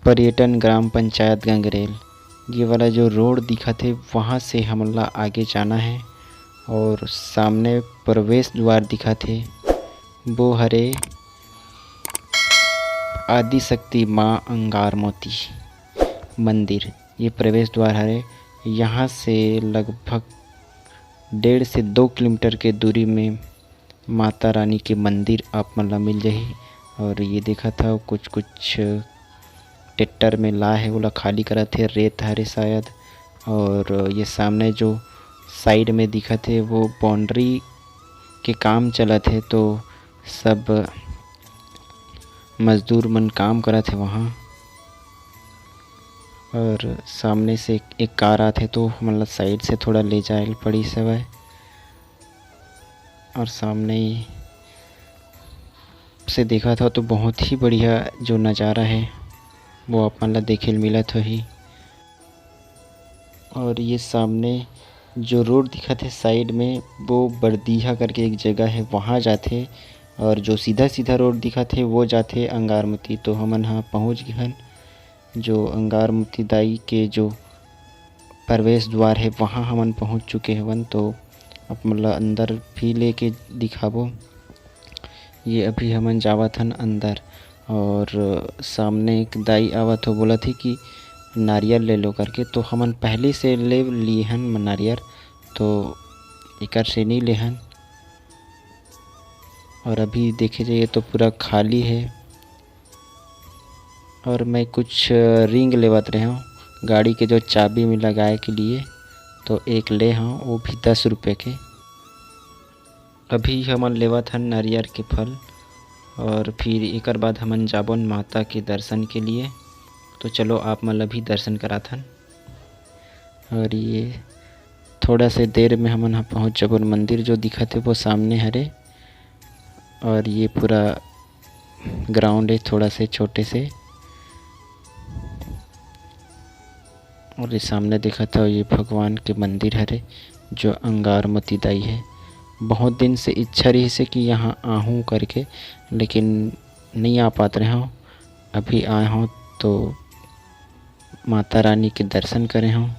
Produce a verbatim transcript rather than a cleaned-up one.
पर्यटन ग्राम पंचायत गंगरेल। ये वाला जो रोड दिखत हे, वहाँ से हमन ला आगे जाना है और सामने प्रवेश द्वार दिखत हे, वो हरे आदिशक्ति माँ अंगारमोती मंदिर। ये प्रवेश द्वार हरे। यहाँ से लगभग डेढ़ से दो किलोमीटर के दूरी में माता रानी के मंदिर आप मन ला मिल जाही। और ये देखत हव, कुछ कुछ ट्रैक्टर में लाए हे, ओला खाली करत हे, रेत हरे शायद। और ये सामने जो साइड में दिखत हे, वो बाउंड्री के काम चलत हे, तो सब मजदूर मन काम करत हे वहाँ। और सामने से एक, एक कार आत हे, तो हमन ला साइड से थोड़ा ले जाए ल पड़ी हवय। और सामने ही से देखत हव तो बहुत ही बढ़िया जो नज़ारा है वो आप मन ला देखे ल मिलत होही। और ये सामने जो रोड दिखत है साइड में, वो बरदीहा करके एक जगह है, वहाँ जाथे। और जो सीधा सीधा रोड दिखत है वो जाथे अंगारमती। तो हमन ह पहुँच गे हन जो अंगारमती दाई के जो प्रवेश द्वार है, वहाँ हमन पहुँच चुके हवन। तो आप मन ला अंदर भी लेके दिखाबो। ये अभी हमन जावत हन अंदर और सामने एक दाई आवत हो, बोलत हे कि नारियल ले लो करके। तो हमन पहले से ले लिए हन नारियल, तो एकर से नहीं ले हन। और अभी देखे जाए तो पूरा खाली है। और मैं कुछ रिंग लेवत रहे हूँ गाड़ी के जो चाबी में लगाए के लिए, तो एक ले हूँ, वो भी दस रुपये के। अभी हमन लेवत हन नारियल के फल और फिर एकर बाद हमन जाबन माता के दर्शन के लिए। तो चलो आप मन ला भी दर्शन कराथन। और ये थोड़ा से देर में हमन ह पहुँच जाबन मंदिर जो दिखत हे वो सामने हरे। और ये पूरा ग्राउंड है थोड़ा से छोटे से। और ये सामने देखत हव ये भगवान के मंदिर हरे जो अंगारमती दाई है। बहुत दिन से इच्छा रहिस हे कि यहाँ आहूँ करके, लेकिन नहीं आ पात रहे हव। अभी आए हव तो माता रानी के दर्शन करे हव।